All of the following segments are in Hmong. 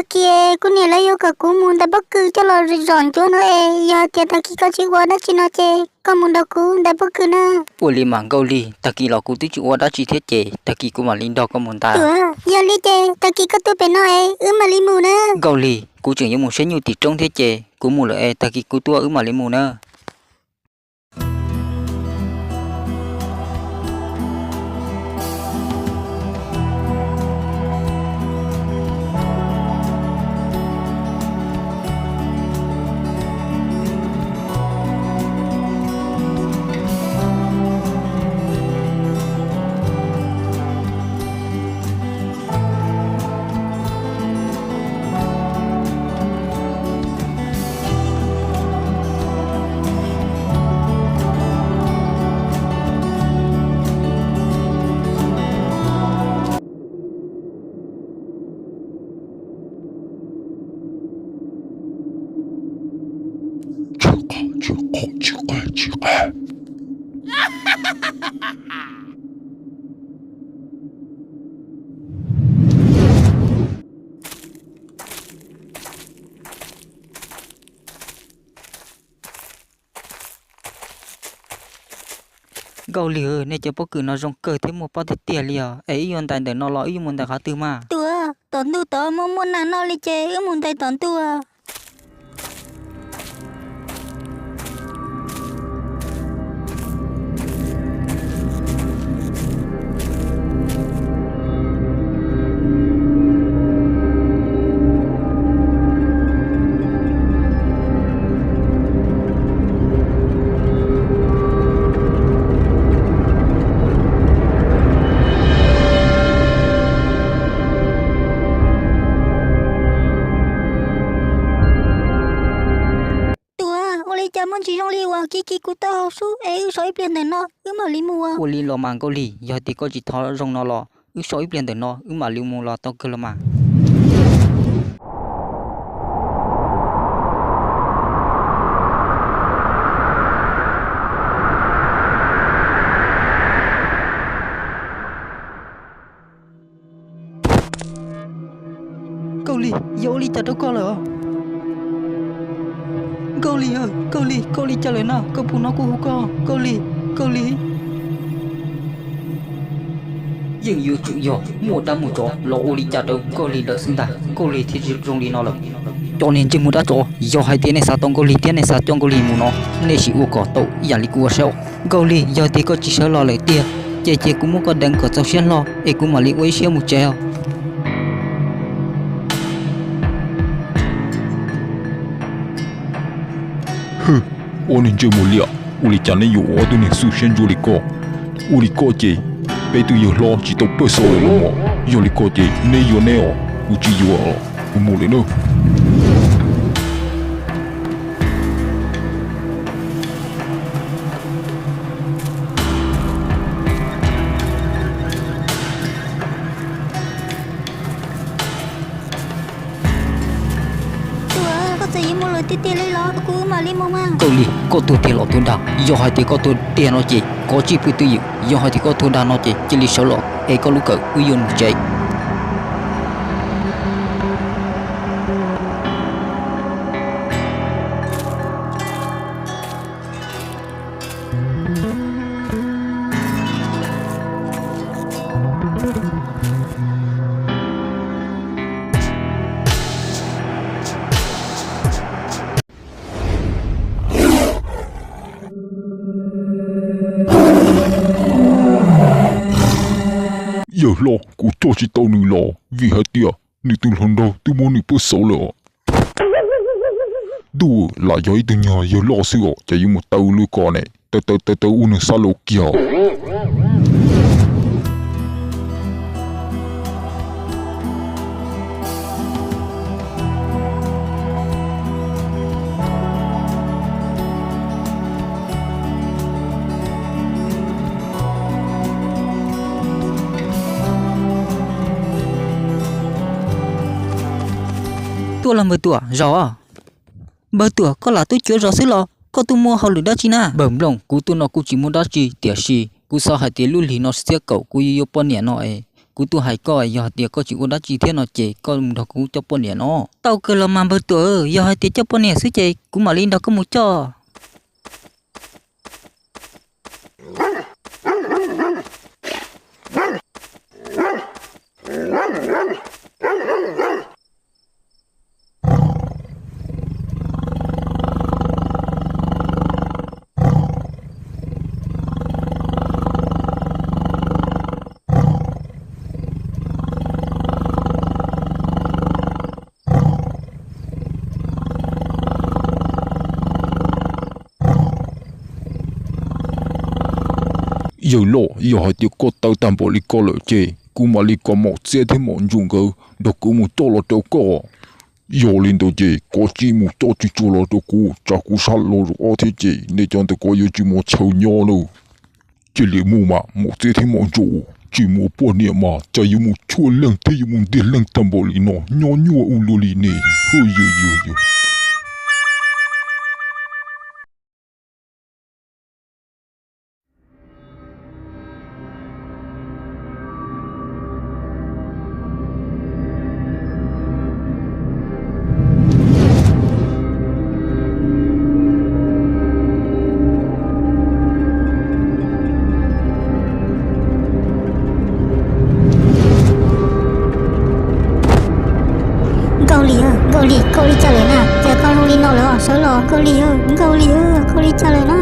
Tag kis kuv niam lawv yuav kom kuv mus ntais pob kws coj los zom ncuav no es, yog hais tias tag kis koj tsis ua dab tsi no ces koj mus nrog kuv ntais pob kws na. Ua li mas Nkauj Lig, tag kis los kuv twb tsis ua dab tsi thiab ces tag kis kuv mam li nrog koj mus ntais. Tuam, yog li ces tag kis koj tuaj pem no es wb mam li mus na. Nkauj Lig, kuv tseem yuav mus saib nyuj tim roob thiab ces kuv mus lawm es tag kis kuv tuaj wb mam li mus na. Nkauj Lig, nej cov pob kws no zoo kawg thiab muaj pob tiag tiag li os, es wb yuav ntais ntawm no los wb yuav mus ntais qhov twg mas? Tuam, tom ntug tod muaj muaj nas noj li ces wb mus ntais tom ntug. Tuam, ua li cas muaj ntsis zoo li uas kiv kiv kuv taub hau sub es wb so ib pliag ntawm no wb mam li mus. Ua li los mas Nkauj Lig, yog hais tias koj tsis thov zoo no los wb so ib pliag ntawm no wb mam li mus los tau kawg los mas. Nkauj Lig, yog ua li cas rau koj lawm? Nkauj Lig, Nkauj Lig, koj ua li cas lawm na? Koj puas hnov kuv hu koj? Nkauj Lig, Nkauj Lig. Yeej yuav tsum yog muaj dab muaj tsov los ua li cas rau Nkauj Lig lawm xwb ntag, Nkauj Lig thiaj zoo li no lawm. Cov niag ntsej muag dab tsov, yog hais tias nej xav tau Nkauj Lig thiab nej xav coj Nkauj Lig mus no, nej sim ua kom tau ib yam li kuv ua saib. Nkauj Lig, yog tias koj tsis sawv los lawm tiag, ces cia kuv muab koj deev kom txaus siab hlo es kuv mam li ua ib siab mus tsev os. Hwm, ob niag ntsej muag liam, ua li cas neb yuav ua ob tug niag xwb siab ntsuab li koj? Ua li koj ces peb tus yawg hlob tsis tau pawj xaus lawm los mas. Yog li koj ces neb yuav neb os, kuv tsis yuav os, kuv mus lawm na. Tuam, koj txawm yuav mus lawm tiag tiag li los kuv mam li mus mas. Nkauj Lig, koj tuag tiag los tuag dag, yog hais tias koj tuag tiag no ces koj tsij pw twj ywm, yog hais tias koj tuag dag no ces cia li sawv los es koj lub kawm wb yuav mus tsev. Yawg hlob, kuv coj tsis tau nws los vim hais tias nws tus hluas nraug twb muab nws pawj xaus lawm os. Ntuj, lam yog ib tug nyuag yawg loj xwb os, cas yuav mus taw lwm ko ne, taw taw taw taw ua nws xa laus kiag os. Tuaj los npawg Tuam, zaum. Npawg Tuam, koj lam tub cuav zos xwb los koj tuaj muaj hauj lwm dab tsi na? Npawg Nplooj, kuv tuaj no kuj tsis muaj dab tsi, tiam sis kuv xav hais tias lub hlis no xiab kaum kuv yuav yuav poj niam no es Kuv tuaj hais koj, yog hais tias koj tsis ua dab tsi thiab no ces koj mus nrog kuv coj poj niam no. Tau kawg los mas npawg Tuam, yog hais tias coj poj niam xwb ces kuv mam li nrog koj mus coj. Yawg loj, yog hais tias koj tawv tag npaum li ko lawm ces kuv mam li kom maum Txiab thiab maum Ntsuam nkawd nrog kuv mus coj los rau koj. Yog li ntawd ces koj cia li mus coj tsuag tsuag los rau kuv, tsam kuv sab laug zaum ob thiab ces nej cov ntawd koj yuav tsis muaj chaw nyob nawb. Cia li mus mas maum Txiab thiab maum Ntsuam, tsis muaj poj niam mas cas yuav mus tshuaj leeg thiab yuav mus ntiag leeg tag npaum li no, nyob nyuaj ua luaj li ne. Hu, yus yus yus. Nkauj Lis, Nkauj Lis, koj ua li cas lawm na? Cas koj zoo li no lawm os? Sawv los Nkauj Lis, Nkauj Lis, koj ua li cas lawm na?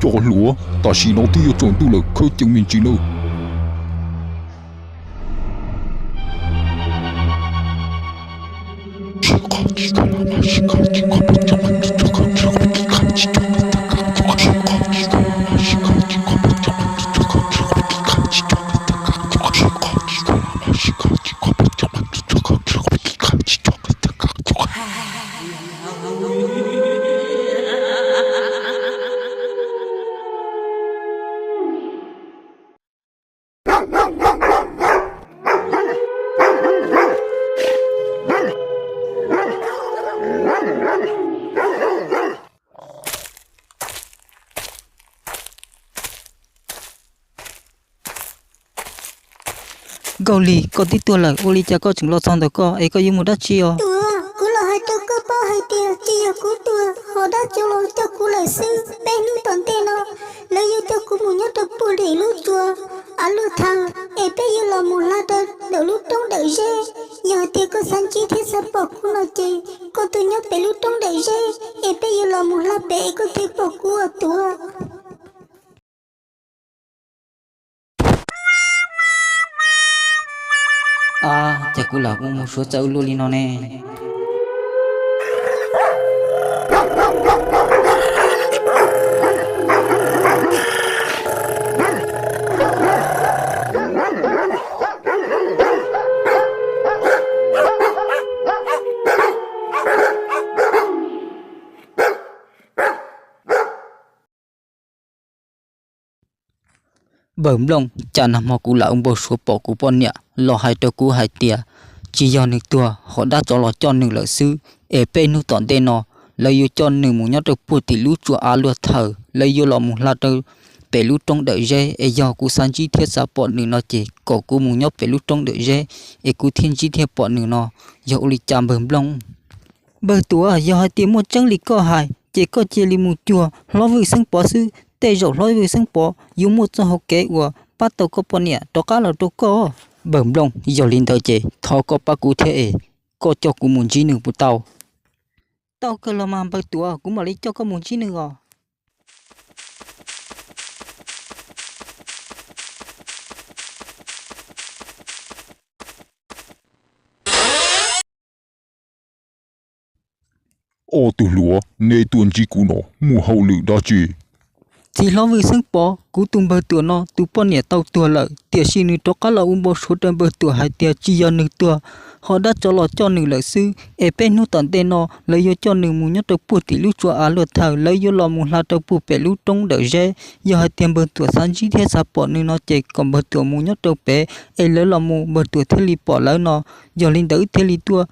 Cov hluas, tam sim no twb yuav tsaus ntuj lawm, khawb ceev me ntsis nawb. Nkaus li koj twb tuag lawm, ua li cas koj tseem los txog ntawm koj es koj yuav mus dab tsi os? Tuav, kuv los hais rau koj paub hais tias tsis yog kuv tuag, ho dab tsov los coj kuv lawm xwb. Peb hnub tom ntej no lawv yuav coj kuv mus nyob rau puag tim lub tsua av luaj thaws, es peb yuav los mus hla rau ntawm lub roob Dawm Zeb. Yog hais tias koj xav ntsib thiab xav pom kuv no ces koj tuaj nyob pem lub roob Dawm Zeb, es peb yuav los mus hla pem es koj thiaj pom kuv os Tuav. Ab, cas kuv lam mus suav txawv ua luaj li no ne? Npawg Nplooj, cas nag hmo kuv lam ua npau suav pom kuv poj niam los hais rau kuv hais tias tsis yog nws tuag, ho dab tsov los coj nws lawm xwb, es peb hnub tom ntej no lawv yuav coj nws mus nyob rau puag tim lub tsua av luaj thaws, lawv yuav los mus hla rau pem lub roob Dawm Zeb. Es yog kuv xav ntsib thiab xav pom nws no ces kom kuv mus nyob pem lub roob Dawm Zeb, es kuv thiaj ntsib thiaj pom nws no. Yog ua li cas Npawg Nplooj? Npawg Tuav, yog hais tias muaj tseeb li koj hais ces koj cia li mus cuag hlob Vwj Xeeb Pov xwb, tej zaum hlob Vwj Xeeb Pov yuav muaj txoj hau kev uas pab tau koj poj niam rov qab los rau koj. Npawg Nplooj, yog li ntawd ces thov koj pab kuv thiab es koj coj kuv mus ntsib nws puas tau? Tau kawg los mas Npawg Tuav, kuv mam li coj koj mus ntsib nws os. Ob tug hluas, neb tuaj ntsib kuv no muaj hauj lwm dab tsi? Txiv hlob Vwj Xeeb Pov, kuv tus Npawg Tuam no tus poj niam tau tuag lawm, tiam sis nws rov qab los ua npau suav rau Npawg Tuam hais tias tsis yog nws tuag, ho dab tsov los coj nws lawm xwb, es peb hnub tom ntej no lawv yuav coj nws mus nyob rau puag tim lub tsua av luaj thaws, lawv yuav los mus hla rau puag pem lub roob Dawm Zeb. Yog hais tias Npawg Tuam xav ntsib thiab xav pom nws no ces kom Npawg Tuam mus nyob rau pem, es lawv los mus Npawg Tuam thiaj li pom lawv no. Yog li ntawd wb thiaj li tuaj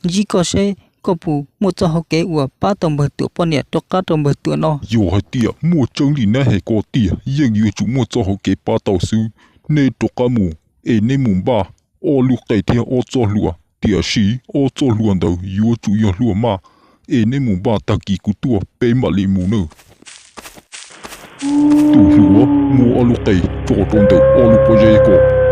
ntsib koj seb koj puas muaj txoj hau kev uas pab tau Npawg Tuam poj niam rov qab rau Npawg Tuam no. Yog hais tias muaj tseeb li neb hais ko tiag yeej yuav tsum muaj txoj hau kev pab tau xwb. Neb rov qab mus es neb mus npaj ob lub qe thiab ob txoj hlua, tiam sis ob txoj hlua ntawd yuav tsum yog hlua maj, es neb mus npaj tag kis kuv tuaj peb mam li mus nawb. Tus hluas, muab ob lub qe tso rau ntawm ob lub pob zeb ko.